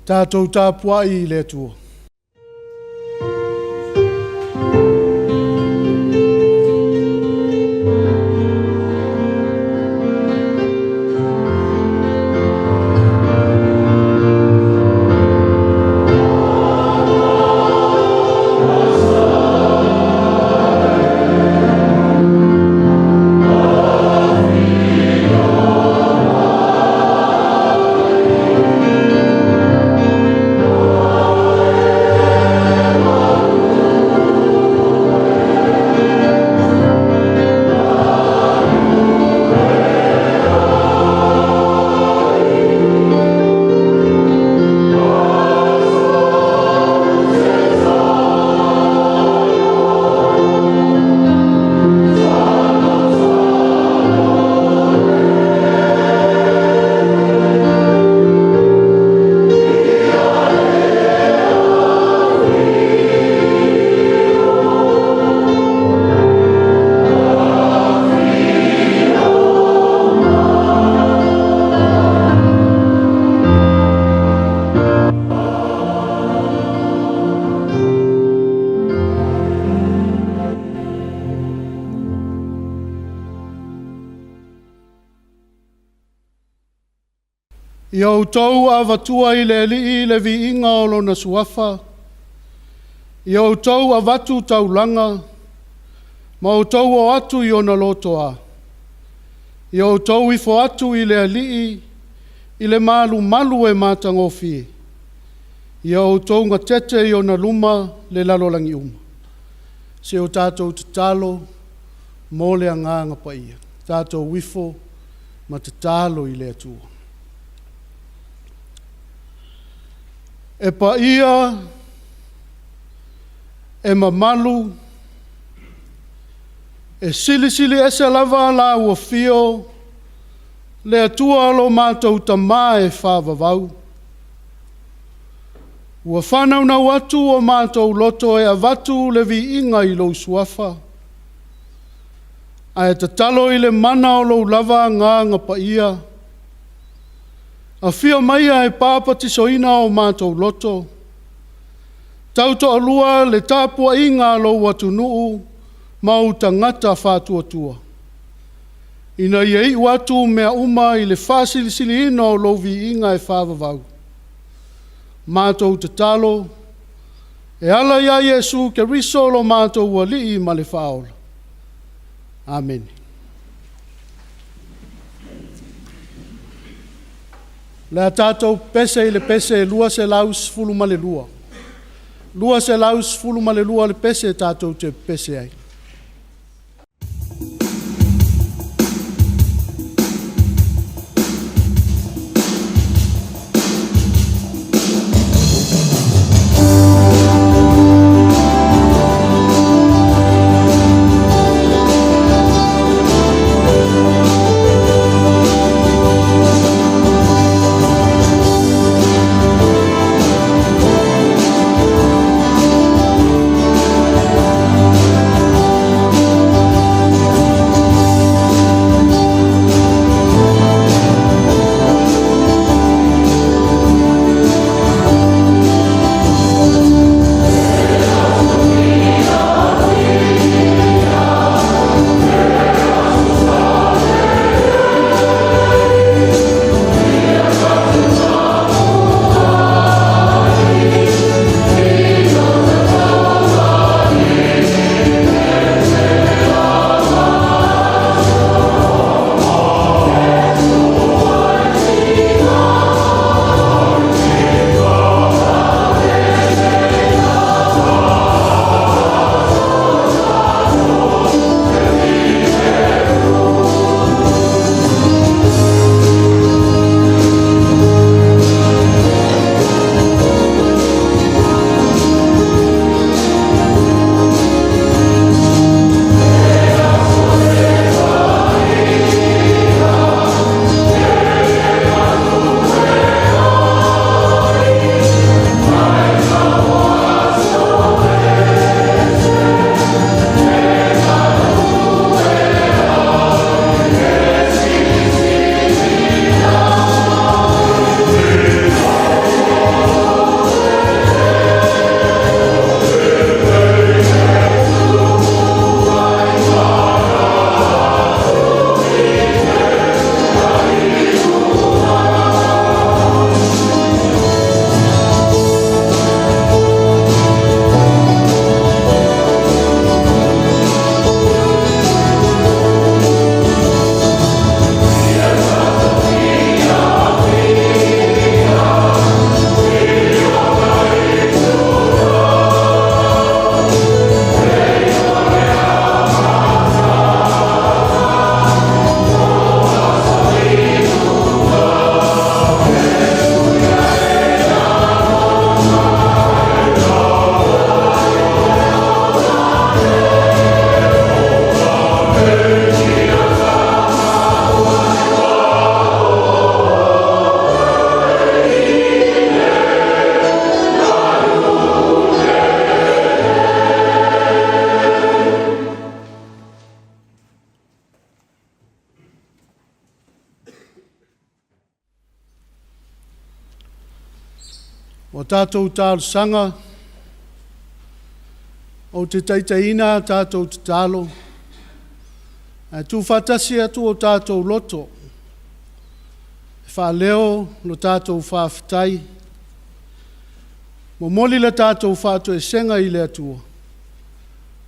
Tatou tapuai i le Atua. Ia outou avatua i le Alii le viiga o Lona Suafa, ia outou avatu taulaga ma outou o atu i ona lotoa. Ia outou ifo atu i le Alii i le malumalu e matagofie, ia outou gatete i ona luma le lalolagi uma. Se o tatou tatalo mo le Agaga Paia. Tatou ifo ma tatalo i le Atua. E paia, e mamalu, e silisili ese lava la ua afio le Atua lo matou Tama e faavavau, ua faanaunau atu o matou loto e avatu le viiga i lou Suafa, ae tatalo i le mana o lou lava Agaga Paia, afio maia e papatisoina o matou loto, tautoalua le tapuaiga a lou atunuu ma ou tagata faatuatua, ina ia iu atu mea uma i le faasilisiliina o lou viiga e faavavau. Matou tatalo e ala ia Iesu Keriso lo matou Alii ma le Faaola. Amene. O le a tatou pese i le pese 212. 212 le pese tatou te pepese ai. Ua tatou talosaga, ou te taitaiina a tatou tatalo, ae tuufaatasi atu o tatou loto e faaleo lo tatou faafetai, momoli le tatou faatoesega i le Atua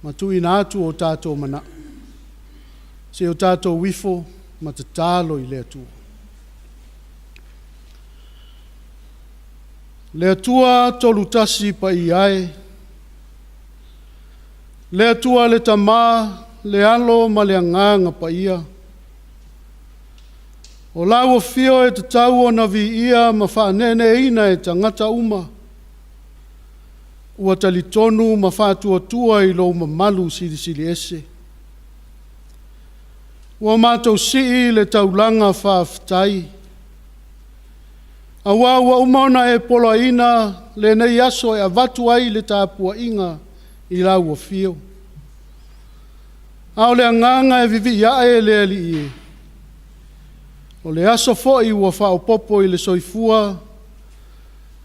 ma tuuina atu o tatou manao. Se i o tatou ifo ma tatalo i le Atua. Le Atua Tolutasi Paia e, le Atua le Tama, le Alo ma le Agaga Paia, o lau Afio e tatau ona viia ma faaneeneeina e tagata uma, ua talitonu ma faatuatua i lou mamalu silisili ese. Ua matou sii le taulaga faafetai, aua ua uma ona e poloaiina lenei aso e avatu ai le tapuaiga i lau Afio. A o le agaga e vivii ae le Alii e, o le aso foi ua faaopoopo i le soifua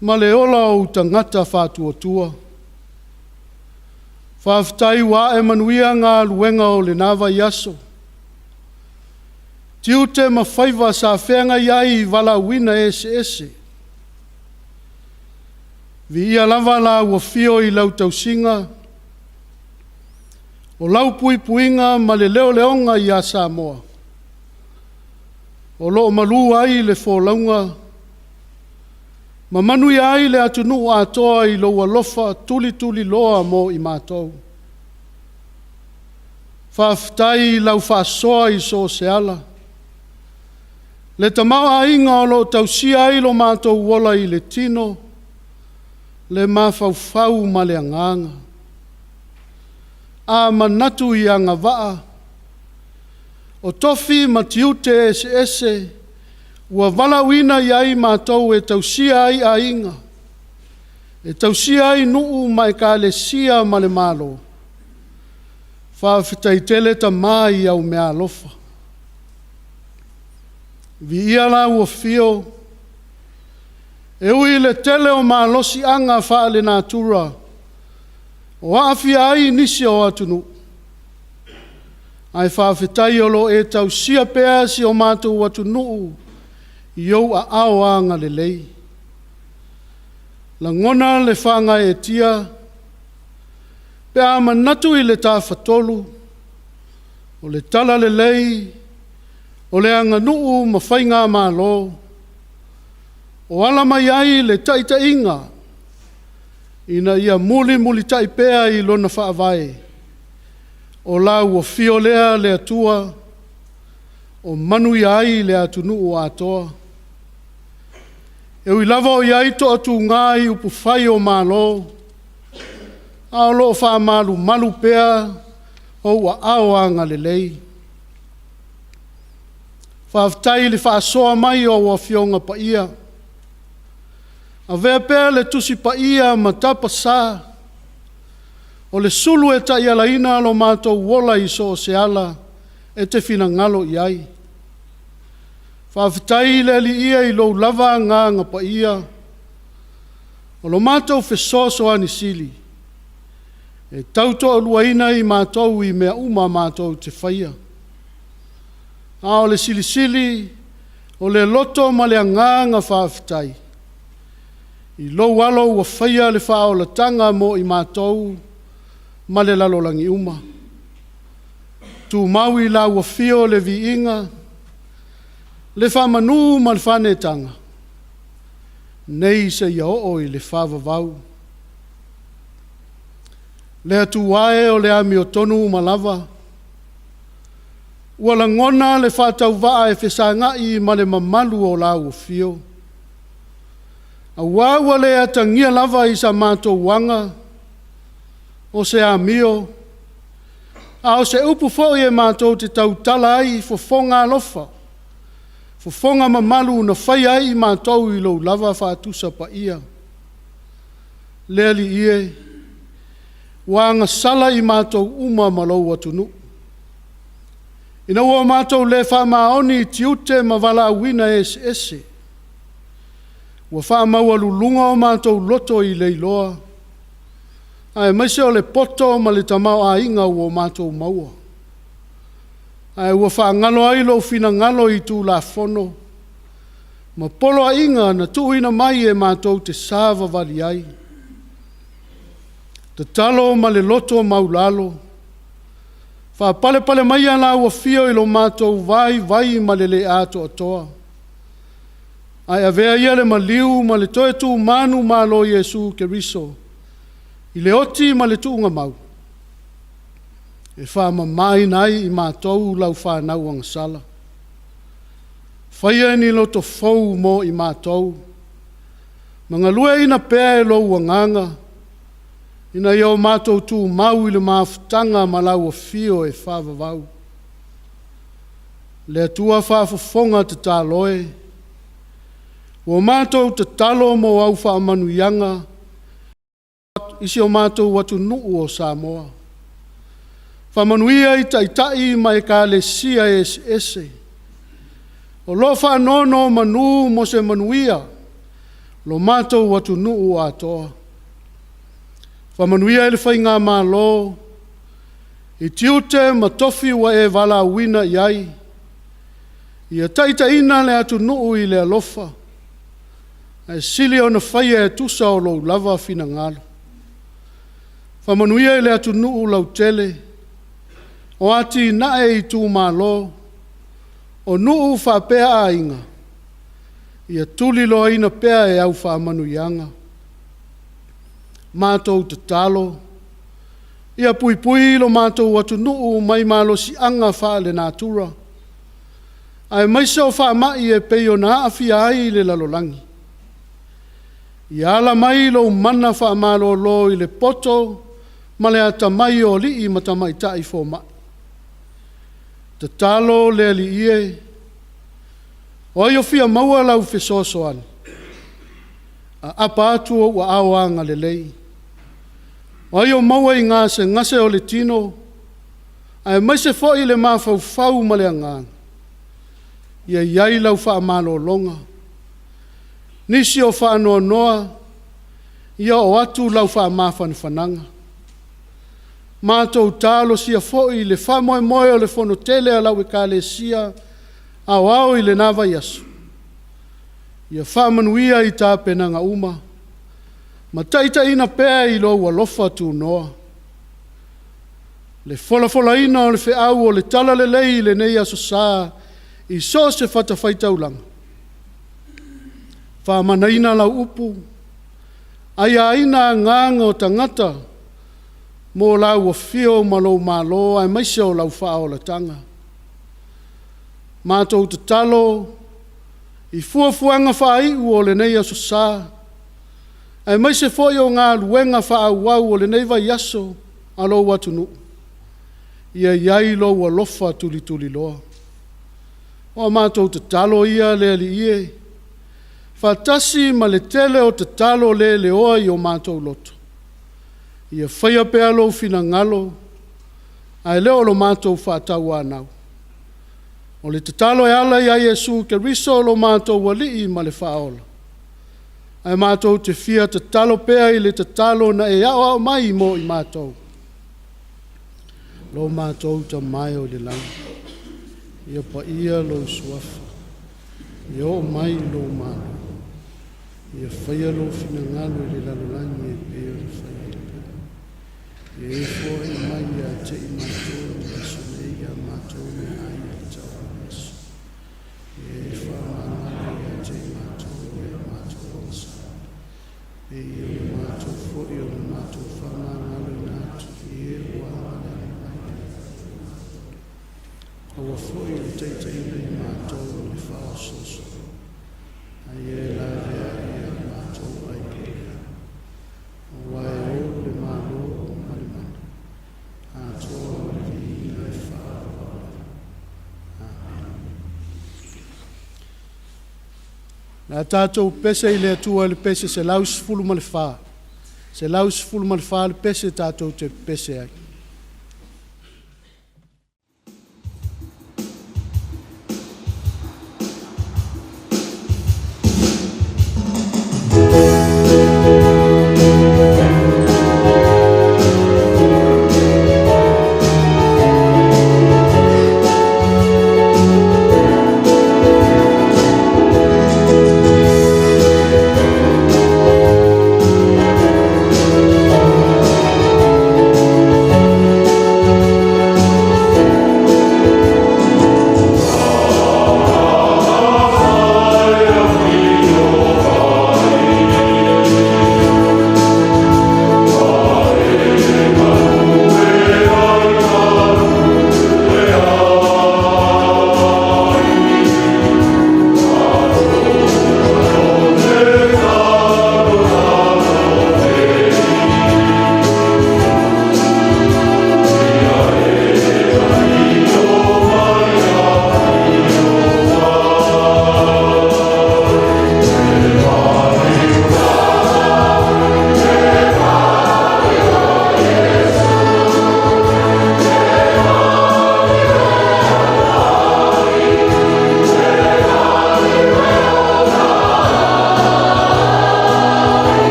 ma le ola o ou tagata faatuatua. Faafetai ua ae manuia galuega o lena vaiaso, tiute ma faiva sa feagai ai i valaauina eseese. Viia lava lau Afio i lau tausiga, o lau puipuiga ma le leoleoga ia Samoa, o lo o malu ai le folauga ma manuia ai le atunuu atoa i lou alofa tulituliloa mo i matou. Faafetai i lau faasoa i so o se ala, le tamaoaiga o lo o tausia ai lo matou ola i le tino, le mafaufau ma le agaga. A manatu i agavaa, o tofi ma tiute eseese ua valaauina i ai matou e tausia ai aiga, e tausia ai nuu ma ekalesia ma le Malo, faafetai tele Tama i au meaalofa. Viia lau Afio, e ui i le tele o malosiaga faalenatura o aafia ai nisi o atunuu, ae faafetai o lo o e tausia pea si o matou atunuu i ou aao agalelei. Lagona le faagaeetia pe a manatu i le Tafatolu o le Talalelei, o le aganuu ma Faigamalo, o ala mai ai le taitaiga ina ia mulimulitai pea i Lona Faavae, o lau Afio lea le Atua o manuia ai le atunuu atoa. E ui lava o i ai toatuga i upufai o Malo, a o lo o faamalumalu pea ou aao agalelei. Faafetai i le faasoa mai o au Afioga Paia, avea pea le Tusi Paia ma tapasa, o le sulu e taialaina lo matou ola i so o se ala e te finagalo i ai. Faafetai i le Alii ia i lou lava Agaga Paia, o lo matou fesoasoani sili e tautoaluaina i matou i mea uma matou te faia. A o le silisili, o le loto ma le agaga faafetai, i lou Alo ua faia le faaolataga mo i matou ma le lalolagi uma. Tumau i lau Afio le viiga, le faamanu ma le faaneetaga, nei seia oo i le faavavau. Le Atua e o le amiotonu uma lava, ua lagona le faatauvaa e fesagai ma le mamalu o lau Afio, aua ua le atagia lava i sa matou aga o se amio, a o se upu foi e matou te tautala ai i fofoga alofa, fofoga mamalu na faia ai i matou i lou lava faatusa paia. Le Alii e, ua agasala i matou uma ma lou atunuu, ina ua matou le faamaoni i tiute ma valaauina eseese. Ua faamaualuluga o matou loto i le iloa, aemaise o le poto ma le tamaoaiga ua matou maua. Ae ua faagalo ai lou finagalo i Tulafono ma poloaiga na tuuina mai e matou te savavali ai. Tatalo ma le loto maualalo, faapalepale maia lau Afio i lo matou vaivai ma le le atoatoa, ae avea ia le maliu ma le toe tu manumalo o Iesu Keriso i le oti ma le tuugamau, e faamamaina ai i matou lau fanau agasala. Faia ni loto fou mo i matou, ma galueaiina pea e lou Agaga ina ia o matou tumau i le mafutaga ma lau Afio e faavavau. Le Atua faafofoga tatalo e, ua matou tatalo mo au faamanuiaga i si o matou atunuu o Samoa. Faamanuia i Taitai ma Ekalesia eseese o lo o faanonomanu mo se manuia o lo matou atunuu atoa. Faamanuia i le Faigamalo i tiute ma tofi ua e valaauina i ai, ia taitaiina le atunuu i le alofa, ae sili ona faia e tusa o lou lava finagalo. Faamanuia i le atunuu lautele, o atinae i itumalo, o nuu faapea aiga, ia tuliloaina pea e au faamanuiaga. Matou tatalo, ia puipui lo matou atunuu mai malosiaga faalenatura, aemaise o faamai e pei ona aafia ai le lalolagi. Ia ala mai lou mana faamalolo i le poto ma le atamai o alii ma tamaitai fomai. Tatalo le Alii e, o ai o fia maua lau fesoasoani? Apaapa atu ou aao agalelei. O ai o maua i gasegase o le tino, aemaise foi le mafaufau ma le agaga? Ia i ai lau faamalologa. Nisi o faanoanoa, ia oo atu lau faamafanafanaga. Matou talosia foi le faamoemoe o le Fonotele a lau Ekalesia Aoao i lena vaiaso, ia faamanuia i tapenaga uma ma taitaiina pea i lou alofa tunoa. Le folafolaina o le feau o le Talalelei i lenei Aso Sa i so o se fatafaitaulaga, faamanaina lau upu, aiaina agaga o tagata mo lau afio ma lou malo aemaise o lau faaolataga. Matou tatalo i fuafuaga faaiu o lenei Aso Sa, aemaise foi o galuega faaauau o lenei vaiaso a lou atunuu, ia i ai lou alofa tulituliloa. O a matou tatalo ia le Alii e, faatasi ma le tele o tatalo le leoa i o matou loto, ia faia pea lou finagalo ae le o lo matou faatauanau. O le tatalo e ala ia Iesu Keriso lo matou Alii ma le Faaola, ae matou te fia tatalo pea i le tatalo na e aoao mai mo i matou. Lo matou Tama e o i le lagi, ia paia lou Suafa, ia oo mai lou Malo, ia faia lou finagalo i le lalolagi e pei ona faia i le lagi. Ia e foai mai ia te i matou i le aso nei a matou meaai e tatau i le aso. Ia e faamagalo ia te i matou e a matou agasala, e pei ona matou foi o le matou faamagaloina atu i e ua agale mai. Aua foi le taitaiina i matou i le faaosoosoga, a ia e laveai ia matou ai pele. Aua e ou le Malo ma le mana, atoa ma le viiga e faavavau. Amene. O le a tatou pese i le Atua i le pese 114, 114 le pese tatou te pepese ai.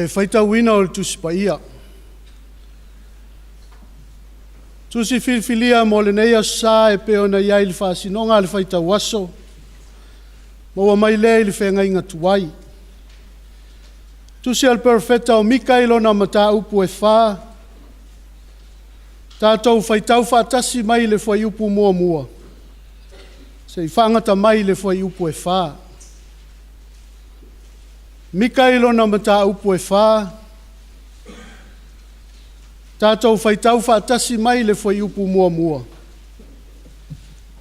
Le faitauina o le Tusi Paia. Tusi filifilia mo lenei Aso Sa e pei ona i ai le faasinoga a le faitau aso, maua mai lea i le feagaiga tuai. Tusi a le Perofeta o Mika i lona mataupu e fa, tatou faitau faatasi mai le fuaiupu muamua seia fagata mai le fuaiupu e fa. Mika i lona mataupu e fa, tatou faitau faatasi mai le fuaiupu muamua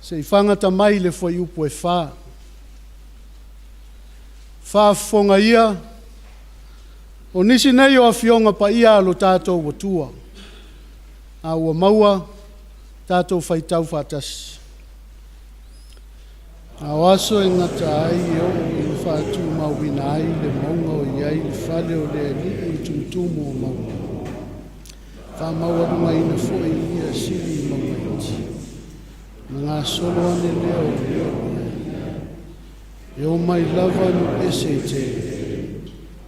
seia fagata mai le fuaiupu e fa. Faafofoga ia, o nisi nei o Afioga Paia a lo tatou Atua, a ua maua tatou faitau faatasi. A o aso e gata ai e oo ina faatumauina ai le mauga o i ai le fale o le Alii i tumutumu o mauga, faamaualugaina foi ia sili i mauga iti, ona gasolo ane lea o le leo i ai, e omai lava nuu ese e tele,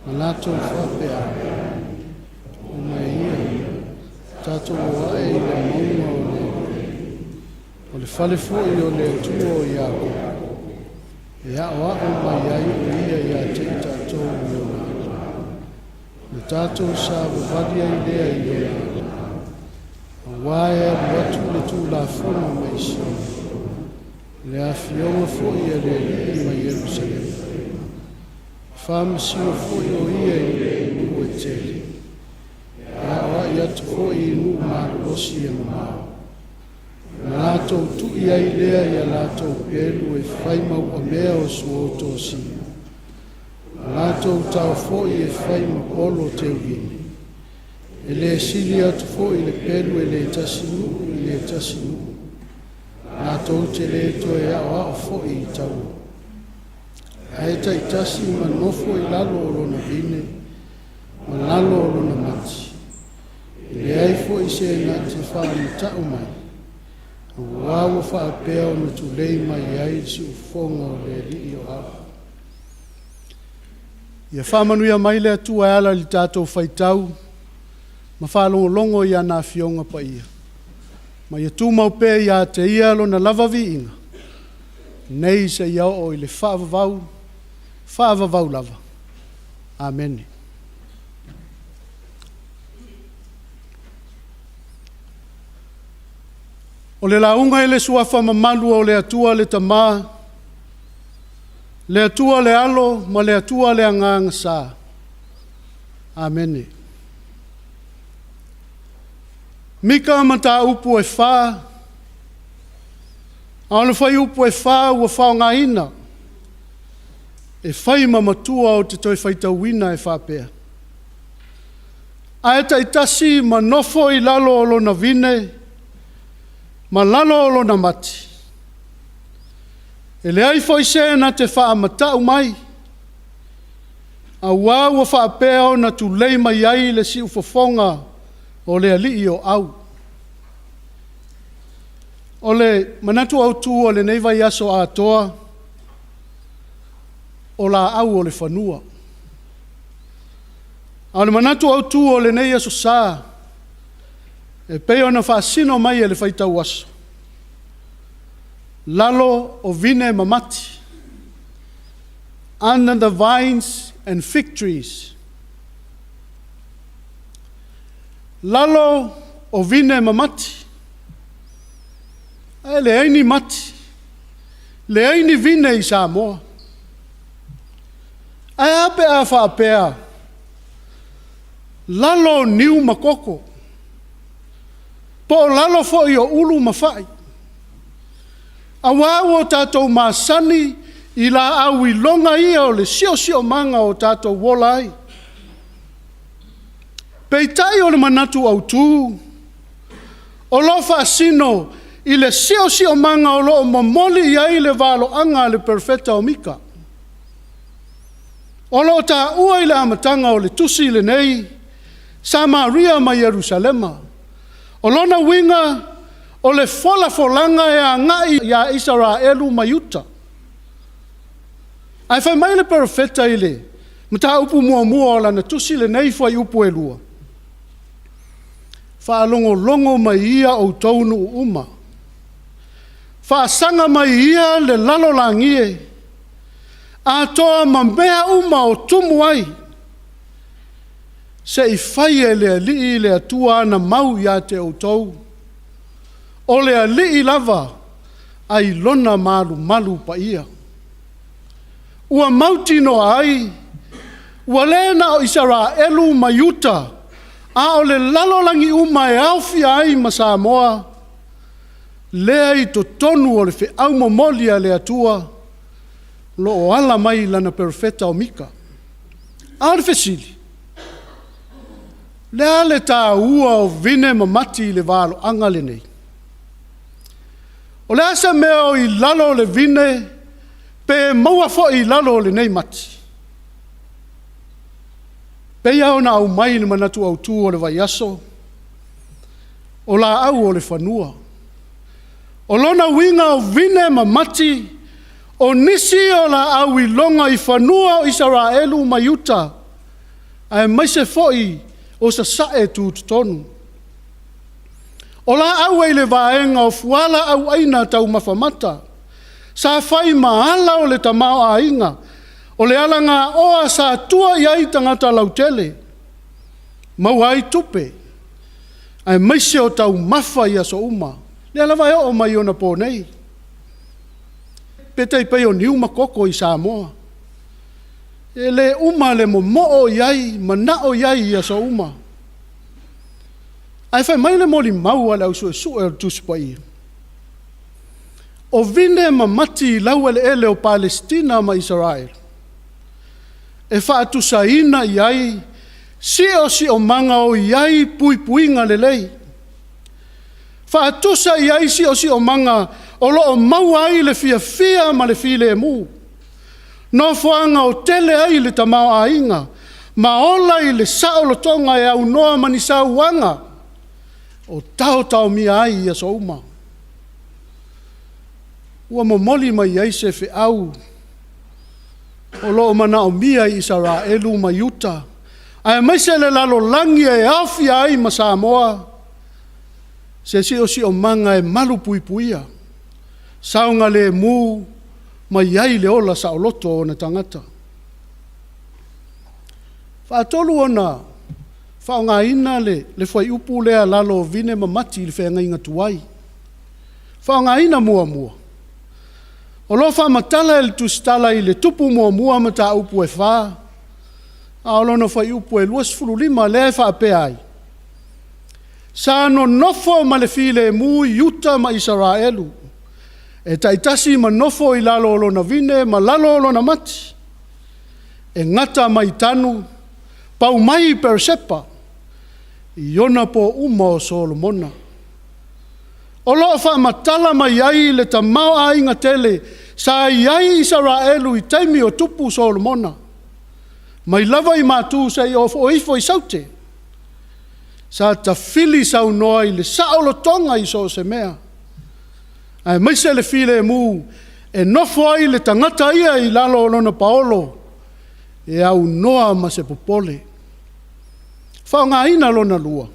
ma latou faapea ane, Omai ia, tatou o ae i le mauga o le Alii, o le fale foi o le Atua o Iakopo, e aoao mai ai o ia ia te i tatou i ona ala, ona tatou savavali ai lea i ona ala. Aua e alu atu le Tulafono mai Siona, le afioga foi a le Alii mai Ierusalema. E faamasino foi o ia i nuu e tele, e aoai atu foi i nuu malolosi e mamao. Ona latou tui ai lea i a latou pelu e fai ma uamea o suo tosina, o latou tao foi e fai ma polo teuvine. E le sili atu foi le pelu e le tasi nuu i le tasi nuu. Latou te le toe aoao foi i taua. Ae taitasi ma nofo i lalo o lona vine ma lalo o lona mati. E leai foi se na te faamata'u mai, auā ua faapea ona tulei mai ai le siufofoga o le Alii o Au. Ia faamanuia mai le Atua e ala i le tatou faitau ma faalogologo i ana Afioga Paia, ma ia tumau pea ia te Ia Lona lava viiga, nei seia oo i le faavavau, faavavau lava. Amene. O le lauga i le Suafa mamalu o le Atua le Tama, le Atua le Alo ma le Atua le Agaga Sa. Amene. Mika mataupu e fa, a o le fuaiupu e fa ua faaaogaina e fai ma matua ou te toe faitauina e faapea, Ae taitasi ma nofo i lalo o lona vine ma lalo o lona mati, e leai foi se na te faamata'u mai, auā ua faapea ona tulei mai ai le siufofoga o le Alii o Au. O le manatu autu o lenei vaiaso atoa, o laau o le fanua. A o le manatu autu o lenei Aso Sa, e pei ona faasino mai e le faitau aso, lalo o vine ma mati, under the vines and fig trees. Lalo o vine ma mati. Ae leai ni mati, leai ni vine i Samoa. Ae a pe a faapea, lalo o niu ma koko, po o lalo foi o ulu ma fai, auā ua tatou masani i laau iloga ia o le siosiomaga o tatou ola ai. Peitai o le manatu autu, o lo o faasino i le siosiomaga o lo o momoli i ai le valoaga a le Perofeta o Mika. O lo o taua i le amataga o le tusi lenei, Samaria ma Ierusalema. O lona uiga, o le folafolaga e agai ia Isaraelu ma Iuta. Ae fai mai le Perofeta i le Mataupu muamua o lana tusi lenei fuaiupu e 2, Faalogologo mai ia outou nuu uma, faasaga mai ia le lalolagi e, atoa ma mea uma o tumu ai, se i fai e le Alii le Atua ana mau ia te outou, o le Alii lava ai lona malumalu paia. Ua mautinoa ai, ua le na o Isaraelu ma Iuta, a o le lalolagi uma e aofia ai ma Samoa, lea i totonu o le feau momoli a le Atua, o lo o ala mai i lana perofeta o Mika. A o le fesili, o le a le taua o vine ma mati i le valoaga lenei? O le a se mea o i lalo o le vine pe maua foi i lalo o lenei mati? E pei lava ona aumai i le manatu autu o le vaiaso, o laau o le fanua. O lona uiga o vine ma mati, o nisi ia o laau iloga i fanua o Isaraelu ma Iuta, aemaise foi o Sasae tutotonu. O laau e i le vaega o fualaau aina taumafa mata, sa fai ma ala o le tamaoaiga, o le alagaoa sa tua i ai tagata lautele, maua ai tupe, aemaise o taumafa i aso uma, lea lava e oo mai i ona po nei. Pe tai pei o niu ma koko i Samoa. E le uma le momoo i ai, manao i ai i aso uma. Ae fai mai le molimau a le au suesue o le Tusi Paia, o vine ma mati i laueleele o Palesitina ma Isaraelu, e faatusaina i ai siosiomaga o i ai puipuiga lelei. Faatusa i ai siosiomaga o lo o maua ai le fiafia ma le filemu. Nofoaga o tele ai le tamaoaiga ma ola i le saolotoga e aunoa ma ni sauaga o taotaomia ai i aso uma. Ua momoli mai ai se feau o lo o manaomia i Isaraelu ma Iuta, aemaise le lalolagi e aofia ai ma Samoa, se siosiomaga e malupuipuia, saogalemu ma i ai le ola saoloto o ona tagata. Faatolu ona faaaogaina le fuaiupu lea lalo o vine ma mati i le feagaiga tuai. Faaaogaina muamua, o lo o faamatala e le Tusitala i le Tupu muamua mataupu e 4, a o lona fuaiupu e 25 lea e faapea ai, Sa nonofo ma le filemu Iuta ma Isaraelu, e taitasi ma nofo i lalo o lona vine ma lalo o lona mati, e gata mai Tanu, pau mai i Peresepa, i ona po uma o Solomona. O lo o faamatala mai ai le tamaoaiga tele sa i ai Isaraelu i taimi o Tupu Solomona, mai lava i Matu seia oo ifo i Saute. Sa tafili saunoa i le saolotoga i so o se mea, aemaise le filemu e nofo ai le tagata ia i lalo o lona paolo, e aunoa ma se popole. Faaaogaina lona lua,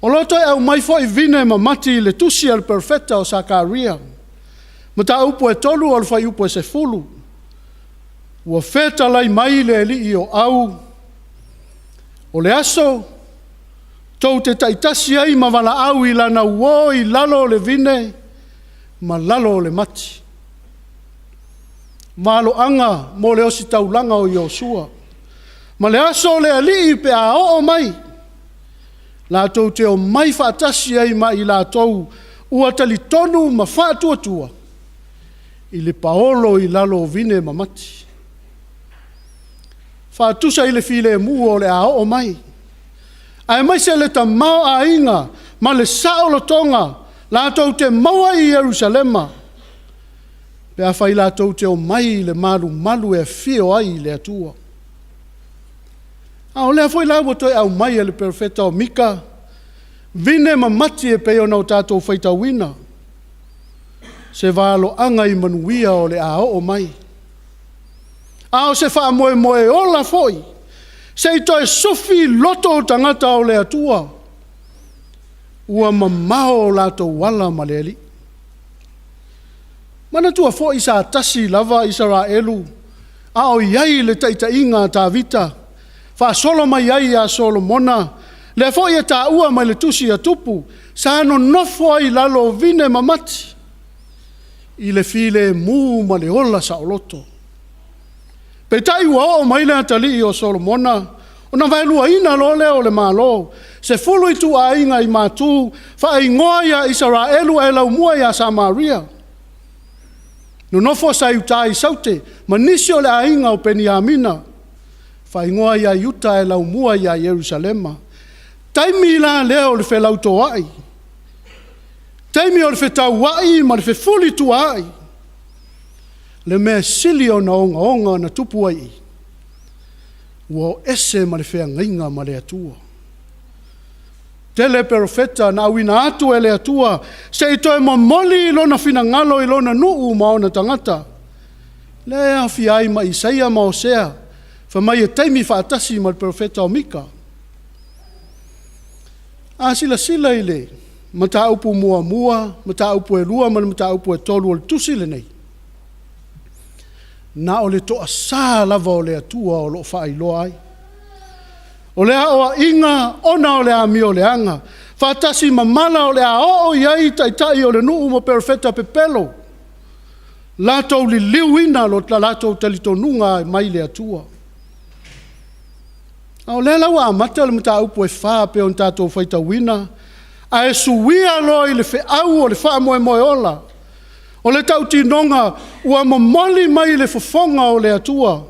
o lo o toe aumai foi vine ma mati i le tusi a le perofeta o Sakaria, mataupu e 3 o le fuaiupu e 10, ua fetalai mai le Alii o Au, o le aso tou te taitasi ai ma valaau i lana uo i lalo o le vine ma lalo o le mati. Valoaga mo le ositaulaga o Iosua. Ma le aso o le Alii pe a oo mai, latou te omai faatasi ai ma i latou ua talitonu ma faatuatua i le paolo i lalo o vine ma mati. Faatusa i le filemu o le a oo mai, aemaise le tamaoaiga ma le saolotoga latou te maua i Ierusalema pe afai latou te omai i le malumalu e afio ai le Atua. A o lea foi la ua toe aumai e le perofeta o Mika, vine ma mati e pei ona tatou faitauina, se valoaga i manuia o le a oo mai. a o se faamoemoe ola foi, se i toe sufi loto o tagata o le Atua, ua mamao o latou ala ma le Alii. Manatua foi sa tasi lava Isaraelu a o i ai le taitaiga a Tavita, faasolo mai ai ia Solomona, lea foi e taua mai le tusi a Tupu, sa nonofo ai i lalo o vine ma mati, i le filemu ma le ola saoloto. Peitai ua oo mai le atalii o Solomona, ona vaeluaina loa lea o le Malo, 10 ituaiga i Matu, faaigoa ia Isaraelu ae laumua ia Samaria. Nonofo sa i uta i Saute ma nisi o le aiga o Peniamina, faaigoa ia Iuta ae laumua ia Ierusalema. Taimi la lea o le felautoai, taimi o le fetauai ma le fefulituaai, le mea sili ona ogaoga na tupu ai i, ua o ese ma le feagaiga ma le Atua. Tele perofeta na auina atu e le Atua se i toe momoli lona finagalo i lona nuu ma ona tagata. Lea e aofia ai ma Isaia ma Osea, fai mai e taimi faatasi ma le perofeta o Mika. A silasila i le mataupu muamua, mataupu e lua ma le mataupu e tolu o le tusi lenei, na o le toasā lava o le Atua o lo o faailoa ai. O le aoaiga ona o le amio leaga, faatasi ma mala o le a oo i ai taitai o le nuu ma perofeta pepelo, latou liliuina lo latou talitonuga mai le Atua. A o lea la ua amata le mataupu e fa pei ona tatou faitauina, ae suia loa i le feau o le faamoemoe ola, o le tautinoga ua momoli mai le fofoga o le Atua,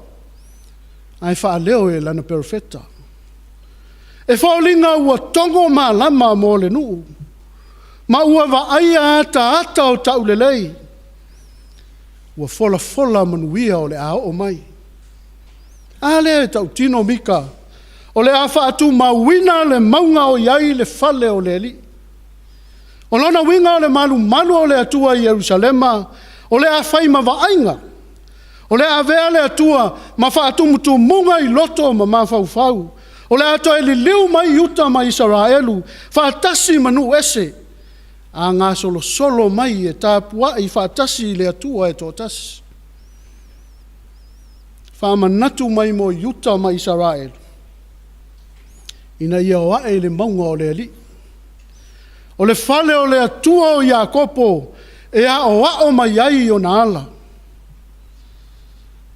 ae faaleo e lana perofeta. E foliga ua togo malama mo le nuu, ma ua vaaia ataata o taulelei, ua folafola manuia o le a oo mai. A lea e tautino Mika, o le a faatumauina le mauga o i ai le fale o le Alii. O lona uiga o le malumalu o le Atua i Ierusalema, o le a fai ma vaaiga, o le a avea le Atua ma faatumutumuga i loto ma mafaufau. O le a toe liliu mai Iuta ma Isaraelu faatasi ma nuu ese, a gasolosolo mai e tapuai faatasi i le Atua e toatasi. Faamanatu mai mo Iuta ma Isaraelu, ina ia o ae i le mauga o le Alii. O le fale o le Atua o Iakopo e aoao mai ai ona ala.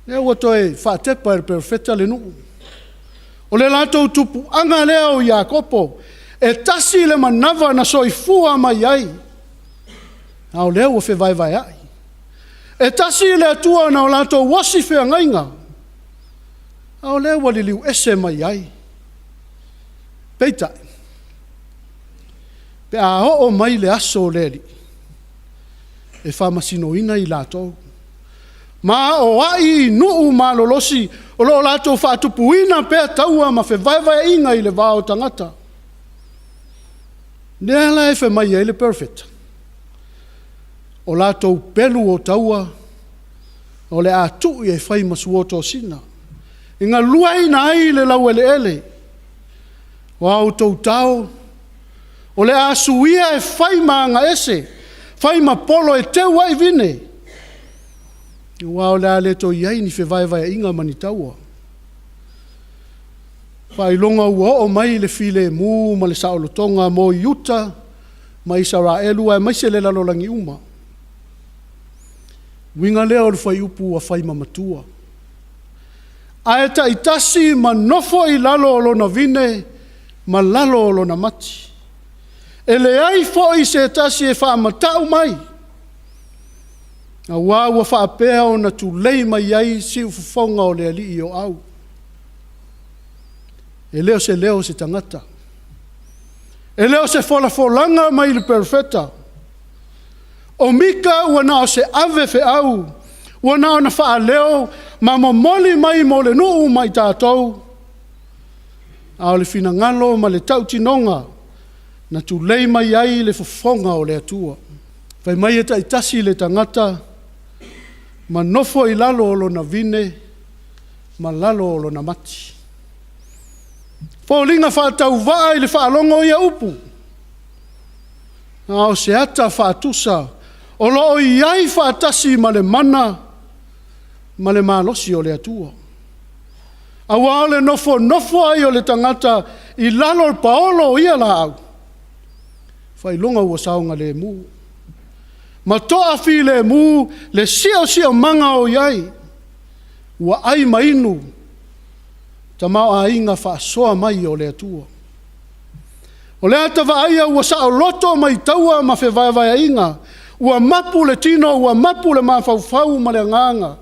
Lea ua toe faatepa e le perofeta le nuu. O le latou tupuaga lea o Iakopo, e tasi le manava na soifua mai ai, a o lea ua fevaevaeai. E tasi le Atua na o latou osi feagaiga, a o lea ua liliu ese mai ai. Peitai, pe a oo mai le aso o le Alii, e faamasinoina i latou, ma aoai i nuu malolosi o lo o latou faatupuina pea taua ma fevaevaeaiga i le va o tagata. Lea la e fai mai ai le perofeta, o latou pelu o taua, o le a tuu e fai ma suotosina, e galueaiina ai le laueleele. O a outou tao, o le a suia e fai ma agaese, fai ma polo e teu ai vine, aua o le a le toe i ai ni fevaevaeaiga ma ni taua. Faailoga ua oo mai le filemu ma le saolotoga mo Iuta ma Isaraelu aemaise le lalolagi uma. Uiga lea o le fuaiupu ua fai ma matua. Ae taitasi ma nofo i lalo o lona vine ma lalo o lona mati. E leai foi se tasi e faamata'u mai, aua ua faapea ona tulei mai ai siufofoga o le Alii o au. E le o se leo o se tagata. E le o se folafolaga mai le perofeta. O Mika ua na o se ave feau, ua na ona faaleo ma momoli mai mo le nuu ma i tatou, a o le finagalo ma le tautinoga na tulei mai ai le fofoga o le Atua. Fai mai e taitasi le tagata ma nofo i lalo o lona vine ma lalo o lona mati. Foliga faatauvaa i le faalogo ia upu, a o se ata faatusa o lo o i ai faatasi ma le mana ma le malosi o le Atua. Aua o le nofonofo ai o le tagata i lalo o le paolo o ia laau, faailoga ua saogalemu, ma toafilemu le siosiomaga o i ai, ua ai ma inu tamaoaiga faasoa mai o le Atua. O le ata vaaia ua saoloto mai taua ma fevaevaeaiga, ua mapu le tino ua mapu le mafaufau ma le agaga,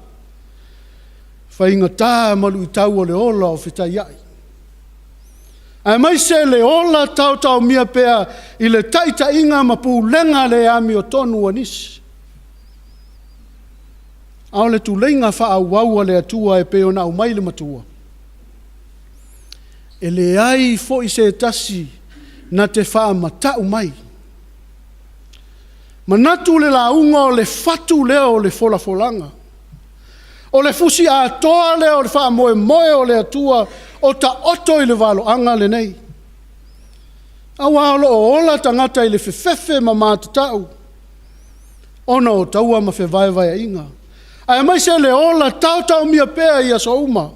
faigata ma luitau o le ola o fetaiai, aemaise le ola taotaomia pea i le taitaiga ma pulega le amiotonu a nisi. A o le tuleiga faaauau a le Atua e pei ona aumai i le Matua, e leai foi se tasi na te faamatau mai. Manatu le lauga o le fatu lea o le folafolaga, o le fusi atoa lea o le faamoemoe o le Atua o taoto i le valoaga lenei. Aua o lo o ola tagata i le fefefe ma matatau ona o taua ma fevaevaeaiga, aemaise le ola taotaomia pea i aso uma.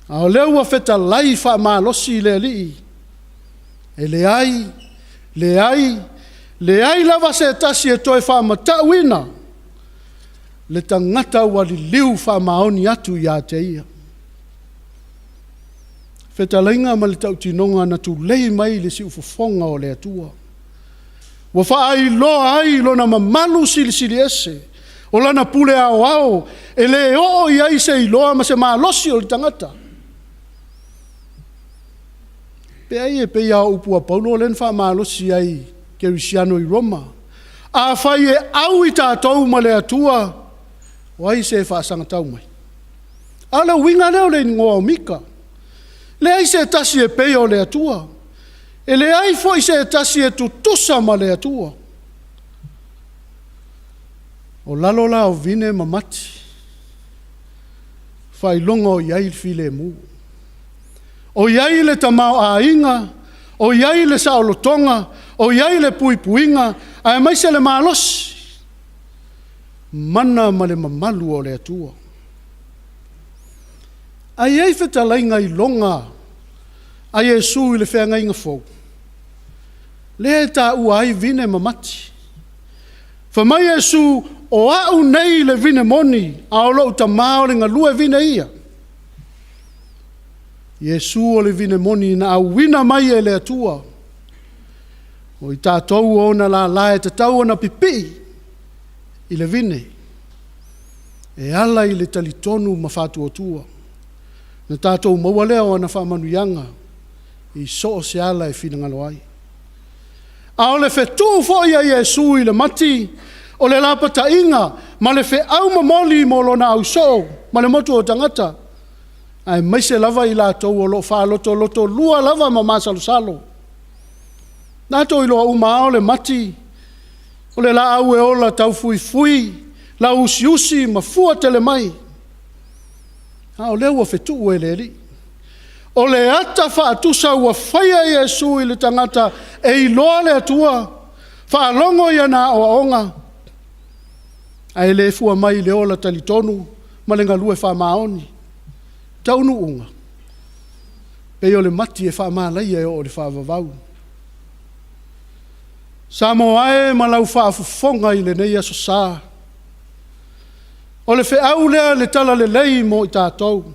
A o lea ua fetalai faamalosi le Alii, e leai, leai, leai lava se tasi e toe faamatauina le tagata ua liliu faamaoni atu ia te Ia. Fetalaiga ma le tautinoga na tulei mai i le siufofoga o le Atua, ua faailoa ai Lona mamalu silisili ese, o Lana pule aoao e le oo i ai se iloa ma se malosi o le tagata. Pe ai e pei lava o upu a Paulo lea na faamalosi ai i Kerisiano i Roma. Afai e au i tatou ma le Atua, o ai se faasagatau mai? A o le uiga lea o le igoa o Mika. Leai se tasi e pei o le Atua. E leai foi se tasi e tutusa ma le Atua. O lalo la o vine ma mati, faailoga o i ai le filemu. O i ai le tamaoaiga, o i ai le saolotoga, o i ai le puipuiga, aemaise le malosi, mana ma le mamalu o le Atua. Ae i ai fetalaiga iloga a Iesu i le feagaiga fou, lea e taua ai vine ma mati. Fai mai Iesu, o au nei le vine moni, a o lou Tama o le galue vine ia. Iesu o le vine moni na auina mai e le Atua. O i tatou o ona lala e tatau ona pipii i le vine e ala i le talitonu ma faatuatua, ona tatou maua lea o ana faamanuiaga i so o se ala e finagalo ai. A o le fetuu foi a Iesu i le mati, o le lapataiga ma le feau momoli mo lona ausoo ma le motu o tagata, aemaise lava i latou o lo o faalotolotolua lava ma masalosalo. Na tou iloa uma lava o le mati, o le laau e ola taufuifui, lauusiusi ma fua tele mai. A o lea ua fetuu e le Alii. O le ata faatusa ua faia e Iesu i le tagata e iloa le Atua, faalogo i ana aoaoga, ae le fua mai i le ola talitonu ma le galue faamaoni. Taunuuga, pei o le mati e faamalaia e oo i le faavavau. Samoa e ma lau faafofoga i lenei Aso Sa, o le feau lea o le Talalelei mo i tatou.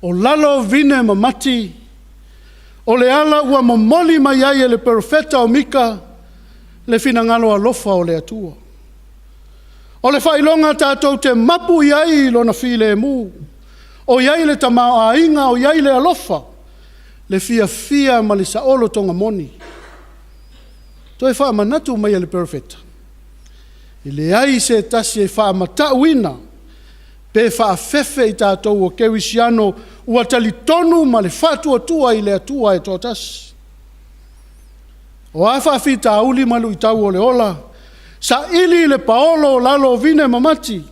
O lalo o vine ma mati, o le ala ua momoli mai ai e le Perofeta o Mika le finagalo alofa o le Atua. O le faailoga tatou te mapu i ai i Lona filemu, o i ai le tamaoaiga, o i ai le alofa, le fiafia ma le saolotoga moni. Toe faamanatu mai e le Perofeta, e leai se tasi e faamatauina pe faafefe i tatou o kerisiano ua talitonu ma le faatuatua i le Atua e toatasi. O a faafitauli ma luitau o le ola, saili le paolo o lalo o vine ma mati.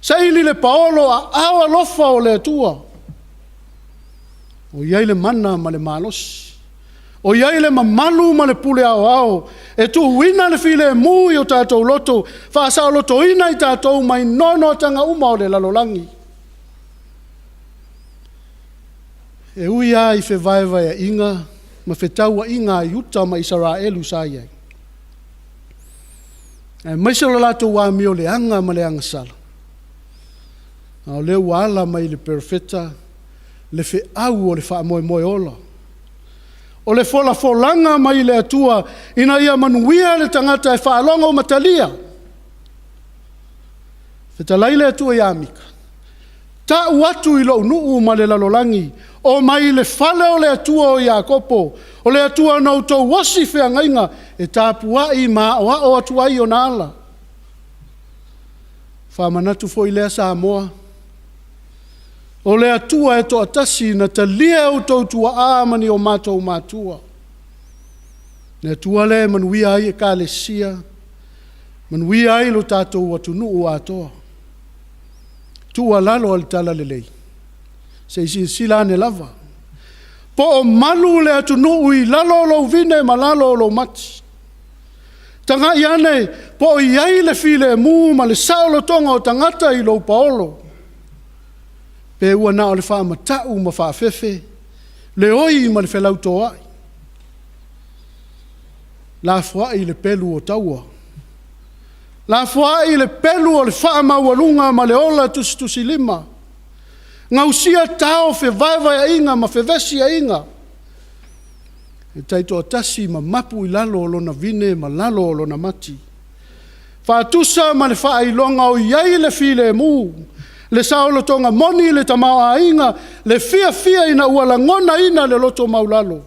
Saili le paolo aao alofa o le Atua. O i ai le mana ma le malosi. O i ai le mamalu ma le pule aoao e tuuina le filemu i o tatou loto, faasaolotoina i tatou mai noanoataga uma o le lalolagi. E ui lava i fevaevaeaiga ma fetauaiga a Iuta ma Isaraelu sa i ai, aemaise o le latou amioleaga ma le agasala, a o lea ua ala mai i le Perofeta le feau o le faamoemoe ola. O le folafolaga mai le Atua ina ia manuia le tagata e faalogo ma talia. Fetalai le Atua ia Mika, tau atu i lou nuu ma le lalolagi, omai i le fale o le Atua o Iakopo, o le Atua na outou osi feagaiga e tapuai ma aoao atu ai ona ala. Faamanatu foi lea Samoa, o le Atua e toatasi na talia e outou tuaa ma ni o matou matua. Le Atua lea e manuia ai Ekalesia, manuia ai lo tatou atunuu atoa. Tuualalo a le Talalelei, se i silasila ane lava, po o malu le atunuu i lalo o lou vine ma lalo o lou mati. Tagai ane po o i ai le filemu ma le saolotoga o tagata i lou paolo, pe ua na o le faamatau ma faafefe, le oi ma le felautoai. Lafoai le pelu o taua, lafoai le pelu o le faamaualuga ma le ola tusitusilima, gausia tao o fevaevaeaiga ma fevesiaiga, e taitoatasi ma mapu i lalo o lona vine ma lalo o lona mati. Faatusa ma le faailoga o i ai le filemu, le saolotoga moni, le tamaoaiga, le fiafia ina ua lagonaina le loto maualalo,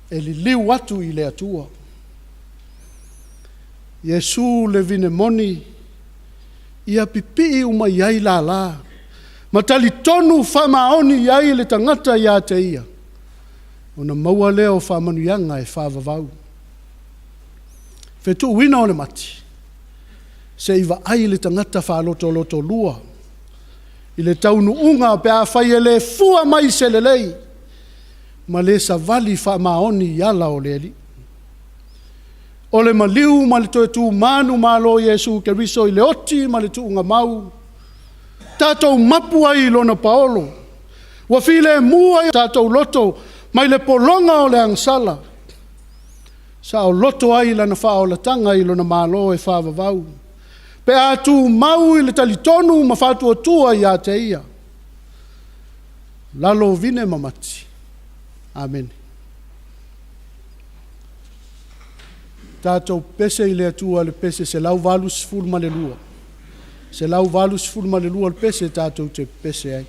e liliu atu i le Atua. Iesu le vine moni, ia pipii uma i ai lala, ma talitonu faamaoni i ai le tagata ia te Ia, ona maua lea o faamanuiaga e faavavau. Fetuuina o le mati, se i vaai le tagata faalotolotolua i le taunuuga pe afai e le fua mai se lelei, ma le savali faamaoni i ala o le Alii. O le maliu ma le toe tu manumalo o Iesu Keriso i le oti ma le tuugamau, tatou mapu ai i Lona paolo, ua filemu ai o tatou loto mai le pologa o le agasala, saoloto ai i Lana faaolataga i Lona Malo e faavavau, pe a tumau i le talitonu ma faatuatua ia te Ia. Lalo o vine ma mati. Amene. Tatou pepese i le Atua i le pese 182, 182 le pese tatou te pepese ai.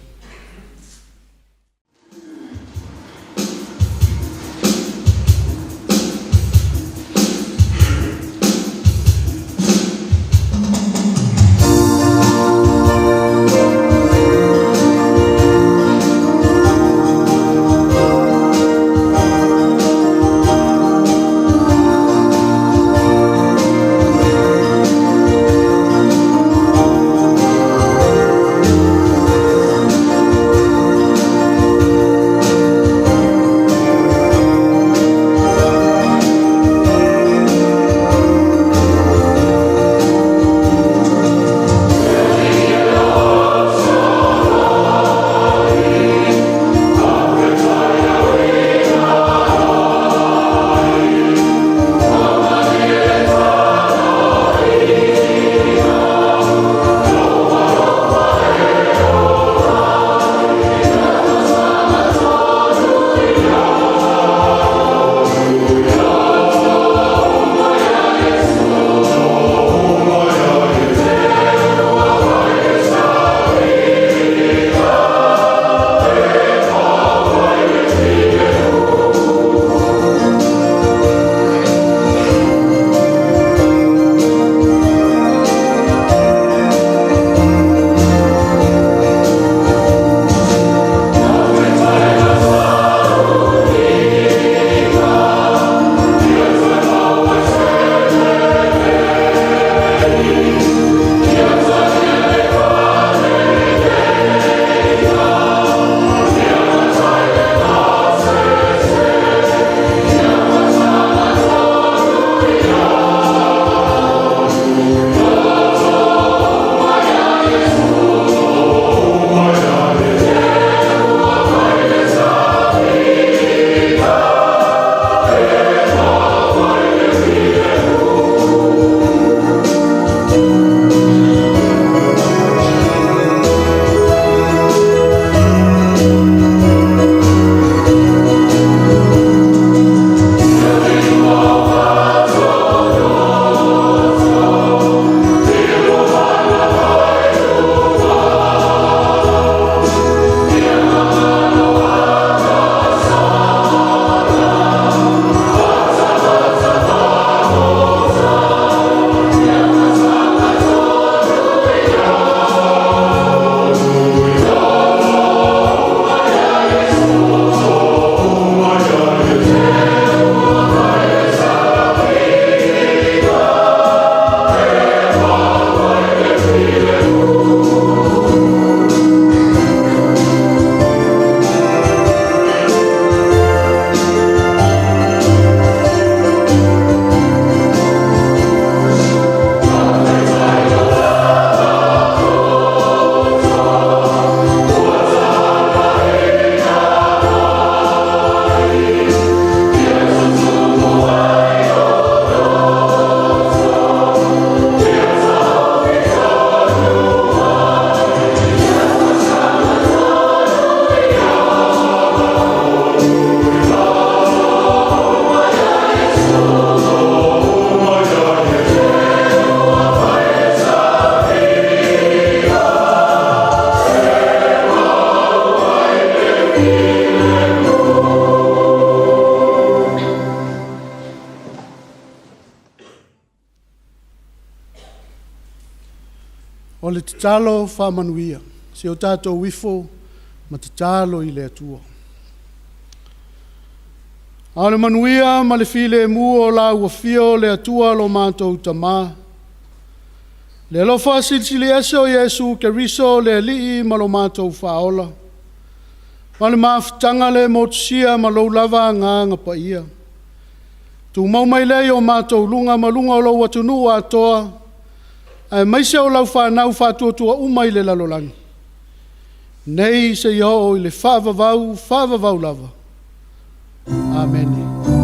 O le tatalo faamanuia, si o tatou ifo ma tatalo i le Atua. A o le manuia ma le filemu o la ua afio le Atua lo matou Tama, le alofa silisili ese o Iesu Keriso le Alii ma lo matou Faaola, ma le mafutaga le motusia ma lou lava Agaga Paia, tumau mai lea i o matou luga ma luga o lou atunuu atoa, aemaise o lau fanau faatuatua uma i le lalolagi, nei seia oo i le faavavau, faavavau lava. Amene.